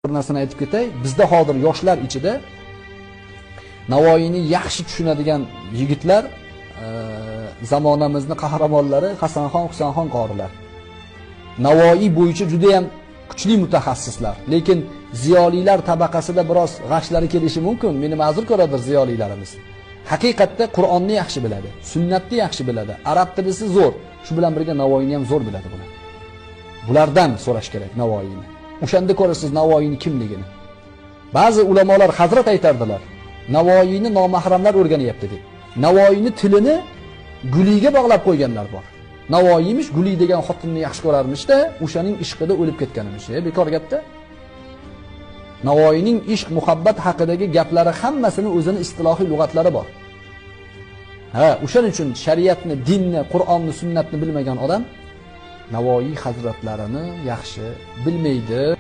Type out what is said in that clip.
Bir narsani aytib ketay, bizda hozir yoshlar ichida Navoiyni yaxshi tushunadigan yigitlar, zamonamizni qahramonlari Hasanxon, Husanxon qorilar. Navoiy bo'yicha juda ham kuchli mutaxassislar, lekin ziyolilar tabaqasida biroz g'ashlari kelishi mumkin. Meni ma'zur ko'radir ziyolilarimiz. Haqiqatda Qur'onni yaxshi biladi, sunnatni yaxshi biladi, arab tilisi zo'r. Shu bilan birga Navoiyni ham zo'r biladi bular. Bulardan so'rash kerak Navoiyni. O'shanda ko'rasiz Navoiyni kimligini. Ba'zi ulamolar hazrat aytardilar, Navoiyni nomahramlar o'rganyapti deb. Navoiyni tilini Guliga bog'lab qo'yganlar bor. Navoiymish Guli degan xotinni yaxshi ko'rarmishda, o'shaning ishqida o'lib ketganmish. Bekor gapda. Navoiyning ishq, muhabbat haqidagi gaplari hammasini o'zini istilohiy lug'atlari bor. Ha, o'shaning uchun shariatni, dinni, Qur'onni, sunnatni bilmagan odam Navoiy hazratlarini yaxshi bilmaydi.